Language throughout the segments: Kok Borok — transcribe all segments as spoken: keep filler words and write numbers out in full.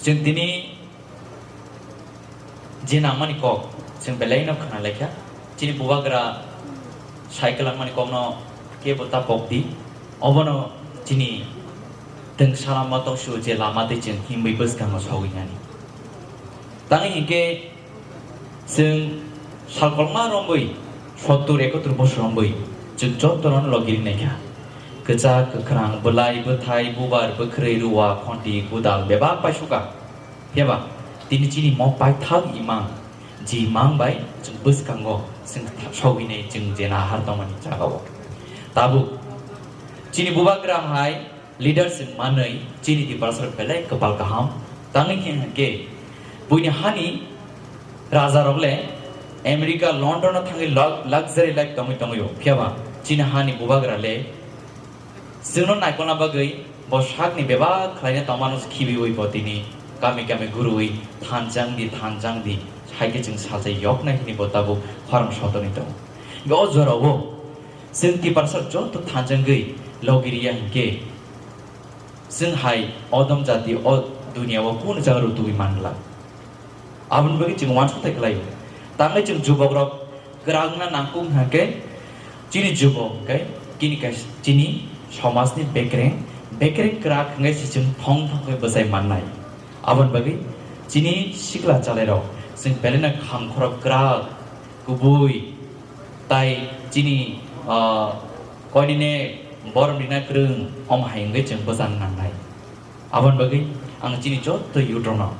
Chwng tini je nangmani kok, chwng belai no khna laikha. Chini bubagra cycle langmani kokno kebo ta pok di. Obono chini twngsa lama tongsu je lama tei chwng himwi bwskango sogwi nani. Tangwi hinkhe chwng salkolma romwi sottur ekottur bosor romwi chwng jotono logiri naikha. Kwchak, kwkhrang, bwlai, bwthai, bubar, bwkhrwi, ruwa, khonti, gwdal bebak paisuka. Phiya ba tini chini mok paithak imang, je imang bai chwng bwskango chwng sogwinai chwng je nahar tongmani jagao. Tabuk chini bubagra hai leader chwng manwi chini Tiprasarok belai kwpal kaham. Tangwi khe hinkhe buini hani rajarok le America, London o thangwi lux-, luxury life tongwi tongwi o. Phiya ba chini hani bubagra le chwngno naikolna bagwi bo sakni bebak khlaina tongmano khibiwi bo tini kami kami gurui thanjang di, thanjang di, hai khe chwng salsa yoknai hwnwi bo tabuk khorang sotoni tongo. Hwnkhe o jorao chwng Tiprasa joto thanjangwi logiriya hinkhe chwng hai odom jati o duniya o kunu jaga rw tubui man glak. Aboni bagwi chwng uansuk tai kwlaio. Tangwi chwng jubokrok kwrak wngna nangkuk hwnkhe chini jubok hwnkhe chini kaisa chini somajni bekreng, bekreng kwrak hwnkhe se chwng thong thong khe bwchai mannai. Aboni bagwi chini sikla chalairok chwng belai no kham khorok kwrak, kubui tai chini, ah, koinene borom rina kwrwng omo hai wngwi chwng bwchang nangnai. Aboni bagwi ang chini joto youth rokno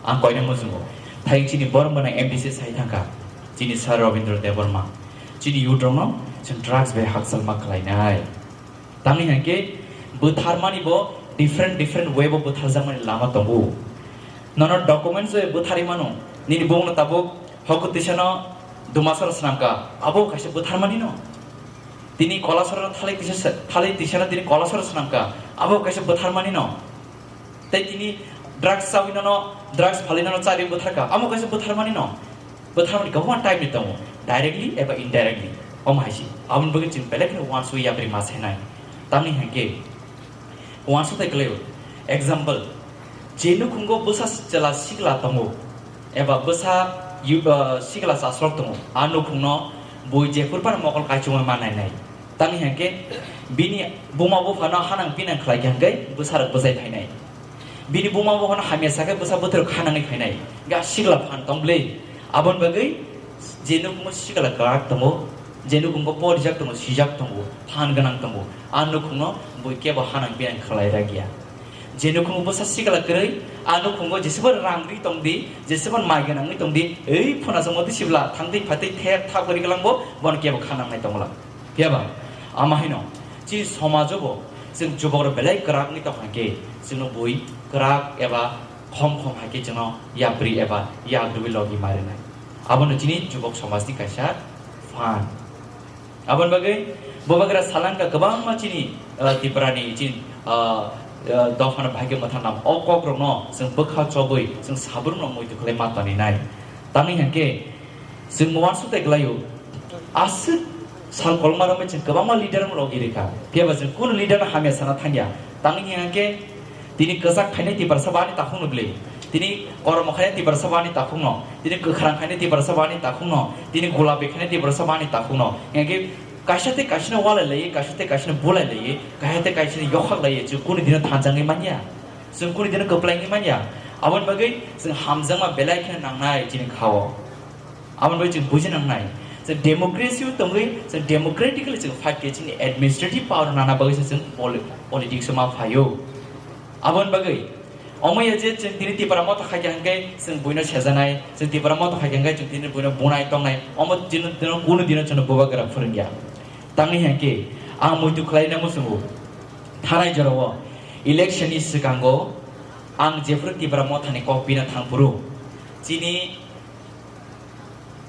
ang koina muchungo. Thai chini borom gwnang M D C sai thangkha, chini Sir Rabindra Debbarma. Chini youth rokno chwng drugs bai hakchalma khlainai. Tangwi hinkhe bwtharmani bo different, different way bo bwtharjakmani lama tongo. Nono documents bai bwtharwi mano, nini bongno tabuk hoko tisano dumasoro swnamkha, abo kaisa bwtharmani no. Tini kolasoro thali tisa, thali tisano tini kolasoro swnamkha, abo kaisa bwtharmani no. Tei tini drugs chawi nono, drugs phalwi nono chari bwtharkha, amo kaisa bwtharmani no. Bwtharmani kwbangma type ni tongo, directly eba indirectly. Omo hai se, aboni bagwi chwng belai kheno uansugwi yapri ma senai. Tamni hinkhe uansuk tai kwlaio. Example, je nukhungo bwsa chwla sikla tongo, eba bwsa yu-, ah, sikla chaslok tongo, a nukhungno bui jephuru phano mokol kaichomwi ma nainai. Tamni hinkhe bini buma buphano hanang pinang khlai khe hinkhe bwsarok bwchai phainai. Bini buma buphano hamya sakhe bwsa bwtharok hanangwi phainai. Ga sikla phan tong bwle. Aboni bagwi je nukhungo sikla kwrak tongo, je nukhungo porijak tongo, sijak tongo, phan gwnang tongo, a nukhungno bui kebo hanang pinang khlai ragya. Je nukhungo bwsa sikla kwrwi, a nukhungo jesebo rang ri tongdi, jesebo mai gwnangwi tongdi, ei phunasongmo twi sibla thangtwi phatwi thep thap kwrwi kwlangbo bono kebo khanangnai tongla. Phiya ba? Ama haino chini somajo bo chwng jubokrok belai kwrak wngwi tong kha khe, chwngno bui kwrak eba khom khom hai khe chwngno yapri eba yak rwui logi ma rwnai. Abono chini jubok somajni kaisa phan. Aboni bagwi bubagra salangka kwbangma chini, ah, Tiprani chini, ah, ah, dophano bahai khe mwthanam o kokrokno chwng bwkha chobwi chwng sabrumno muitu khlai ma toninai. Tamni hinkhe chwng uansuk tai kwlaio. Aswk sal kolma romwi chwng kwbangma leader rok rwkha. Phiya ba chwng kunu leader no hamya sana thangya. Tangwi hinkhe tini kwchak khainai Tiprasa bani takhukno bwle. Tini kormo khainai Tiprasa bani takhukno. Tini kwkhrang khainai Tiprasa bani takhukno. Tini gulapi khainai Tiprasa bani takhukno. Hinkhe kaisa tei kaisano walai laiwi, kaisa tei kaisano bulai laiwi, kaisa tei kaisano yokhak laiwi chwng kunu dino thanjangwi manya. Chwng kunu dino kwplaingwi manya. Aboni bagwi chwng hamjakma belai kheno nangnai chini khao. Aboni bagwi chwng buji nangnai, chwng democracy o tongwi, chwng democratically chwng fight khe chini administrative power nana bagwi se chwng poli-, politics o ma phaio. Aboni bagwi omo ya je chwng tini Tipra Motha khai khe hwnkhe chwng buino sejanai, chwng Tipra Motha khai khe hwnkhe chwng tini buino bunai tongnai, omo chini dino kunu dino chwngno bubagra phwrwngya. Tangwi hwnkhe ang muitu khlaina muchungo, thanai jorao election ni swkango ang jephru Tipra Motha ni kok bina thangphuru chini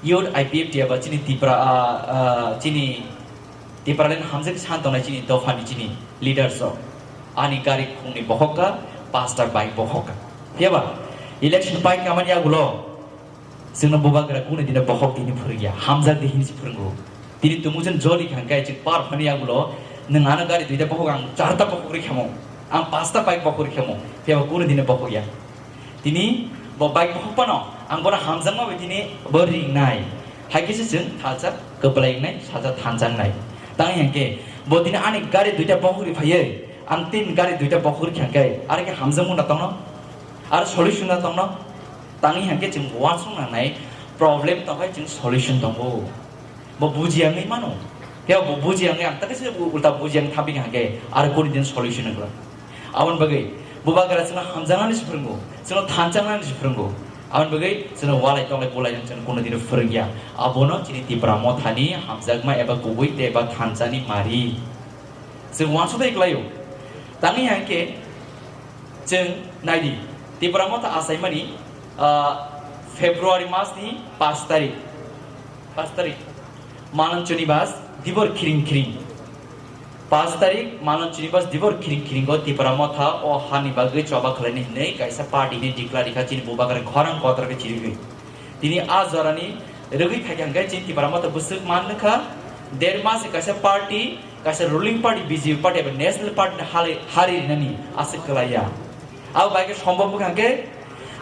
Youth I P F T eba chini Tipra, ah, ah, chini Tipraland hamjak san tongnai chini dophani chini leaders rok. Ani gari khungni bokhok ka, pasta bike bokhok ka. Phiya ba, election pai kamani agulo, chwngno bubagra kunu dino bokhok dini phwrwngya, hamjak di hinwi se phwrwngo. Tini tumung chen joli kha hwnkhe chwng par phani agulo, nwng ano gari duita bokhok, ang charta bokhok rwi khamo, ang pasta bike bokhok rwi khamo, phiya ba kunu dino bokhok ya. Tini bo bike bokhok phano ang bono hamjakma bai tini bo ringnai. Hai khe se chwng thalsa kwplai wngnai, salsa thansa wngnai. Tang hingke bo tini ani gari duita bokhok ri phaiwi, ang tin gari duita bokhok ri kha hingke, aro khe hamjakmung da tongno? Aro solution da tongno? Tang hingke chwng uansuk nangnai, problem tongkhe chwng solution tongo. Bo bujiya wngwi mano. Phiya bo bujiya wngwi ang takhe se ulta bujiya wngwi thamphi kha hingke aro kuni din solution wngkha. Aboni bagwi bubagra chwngno hamjaknani se phwrwngo, chwngno thanjaknani se phwrwngo. Aboni bagwi chwngno walai toklai bulai chwng kunu dino phwrwngya. Abono chini Tipra Mothani hamjakma eba kubui tei eba thansani mari. Chwng uansukdai kwlaio. Tangwi hingke chwng naidi, Tipra Motha achaimani, ah, February masni paanch tarik. Paanch tarik. Malanchuni bas dibor khiring khiring. Paanch tarik Malanchuni bas dibor khiring khiring o Tipra Motha o hani bagwi choba khlaini hinwi kaisa party ni declare rikha chini bubagra khorang kotor khe chirigwi. Tini a jorani rwgwi phaikha hwnkhe chini Tipra Motha bwswk man nukha. Der mas kaisa party, kaisa ruling party B J P party eba national party ni hali-, hari rinani aswk kwlaiya. Abo bai khe sombok bwkha hwnkhe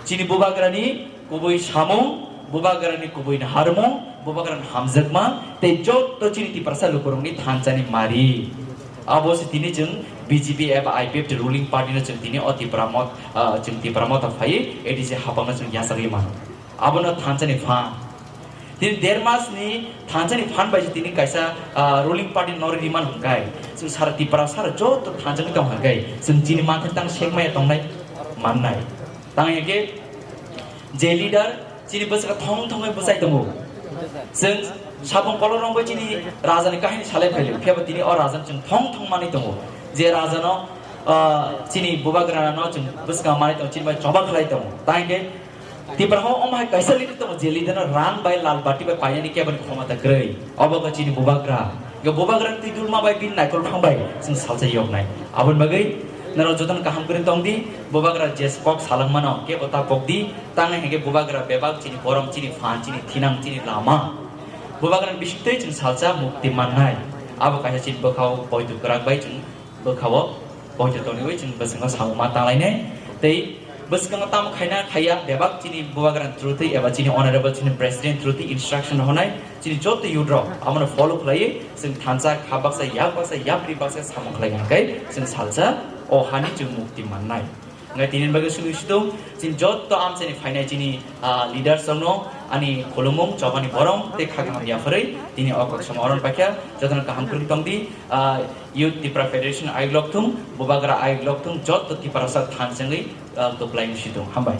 chini bubagrani kubui samung, bubagrani kubui naharmung, bubagrani hamjakma, tei joto chini Tiprasa lukurokni thansani mari. Abo se tini chwng B J P eba I P F T ruling party no chwng tini o Tipra Motha, ah, chwng Tipra Motha phaiwi A D C hapangno chwng yachagwi mano. Abono thansani phan. Tini der mas ni thansani phan bai se tini kaisa, ah, ruling party no rimani hwnkhe chwng sara Tipra sara joto thansani tong hwnkhe chwng chini manthai tang sekmaya tongnai mannai. Tang hwnkhe je leader chini bwswk thong thongwi bwchai tongo. Chwng sapung kolok rwngwi chini rajani kahini salai phailio, phiya bo tini o rajano chwng thong thong manwi tongo. Je rajano, ah, chini bubagrano chwng bwskango manwi tongo, chini bai choba khlai tongo. Tai hwnkhe Tipra o omo hai kaisa leader tongo, je leader no rang bai lal bati bai painani keboni khomota kwrwi. Obo khe chini bubagra. Hwnkhe bubagra twi dulma bai bini naikol phang bai chwng salsa yoknai. Aboni bagwi norok jotono kaham kwrwi tong di, bubagra je kok salangmano kebo ta pok di, tang hwnkhe bubagra bebak chini borom, chini phan, chini thinang, chini lama. Bubagrani bisingtwi chwng salsa mukti mannai. Abo kaisa chini bwkhao poito kwrak bai chwng bwkhao poito toniwi chwng bwskango samung ma tanglainai. Tei bwskango tamo khaina khaiya bebak chini bubagrani through twi eba chini honorable chini president through twi instruction rok honai chini joto youth rok abono follow khlaiwi chwng thansa kha baksa yak baksa yapri baksa samung khlai hwnkhe chwng salsa o hani chwng mukti mannai. Hwnkhe tini bagwi simi situng chini joto amchaini phainai chini, ah, leaders rokno ani khulumung chobani borom tei kha kaham yapharwi tini o kok somo oron paikha jotono kaham kwrwi tong di, ah, Youth Tipra Federation ayuk lokthung, bubagra ayuk lokthung, joto Tiprasa thansengwi, ah, kwplai wng situng. Hambai.